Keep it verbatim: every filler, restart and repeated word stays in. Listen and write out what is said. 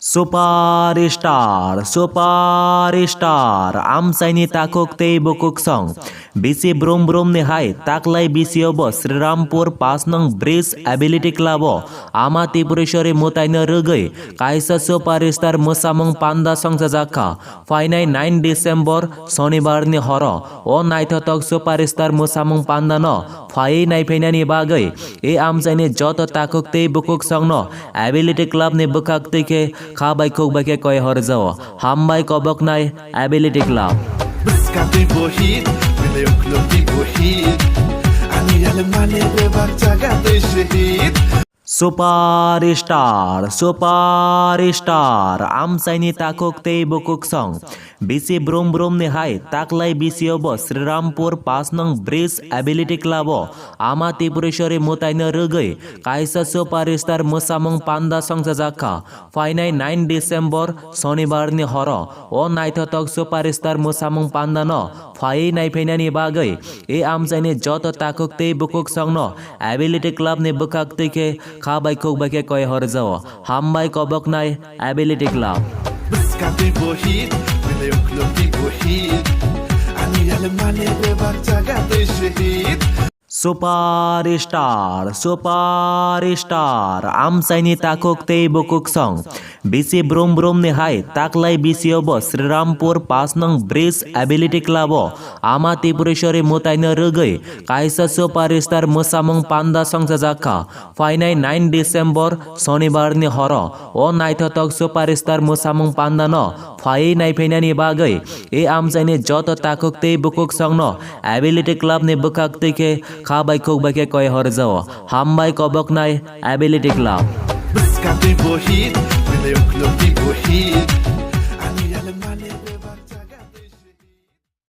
Superstar, superstar, amchaini takhuk tei bukhuk song. Bisi brum brum ni hai taklai bisio bo Srirampur pash nong bridge Ability Club o Ama Tripureshwari mwtaino rwgwi kaisa superstar mwsamung panda songchajak kha. Phainai nine December Sonibar ni horo o naithothok superstar mwsamung panda no phaiwi naiphainani bagwi e amchaini joto takhuk tei bukhuk songno Ability Club ni bwkhak twi khe kha bai khuk bai khe koi horjao. Hambai koboknai Ability Club. Bwskang twi bo hit, belai uklok twi bo hit. Ani yale mane bebak jaga twi se hit. Superstar, superstar, amchaini takhuk tei bukhuk song. Bisi brum brum ni hai taklai bisio bo Srirampur pash nong bridge Ability Club o Ama Tripureshwari mwtaino rwgwi kaisa superstar mwsamung panda songchajak kha. Phainai nine December Sonibar ni horo o naithothok superstar mwsamung panda no phaiwi naiphainani bagwi e amchaini joto takhuk tei bukhuk songno Ability Club ni bwkhak twi khe kha bai khuk bai khe koi horjao. Hambai koboknai Ability Club. Bwskang twi bo hit, belai uklok twi bo hit. Ani yale mane bebak jaga twi se hit. Superstar, superstar, amchaini takhuk tei bukhuk song. Bisi brum brum ni hai taklai bisio bo Srirampur pash nong bridge Ability Club o Ama Tripureshwari mwtaino rwgwi kaisa superstar mwsamung panda songchajak kha. Phainai nine December Sonibar ni horo o naithothok superstar mwsamung panda no phaiwi naiphainani bagwi e amchaini joto takhuk tei bukhuk songno Ability Club ni bwkhak twi khe kha bai khuk bai khe koi horjao. Hambai koboknai Ability Club. Bwskang twi bo hit, belai uklok twi bo hit.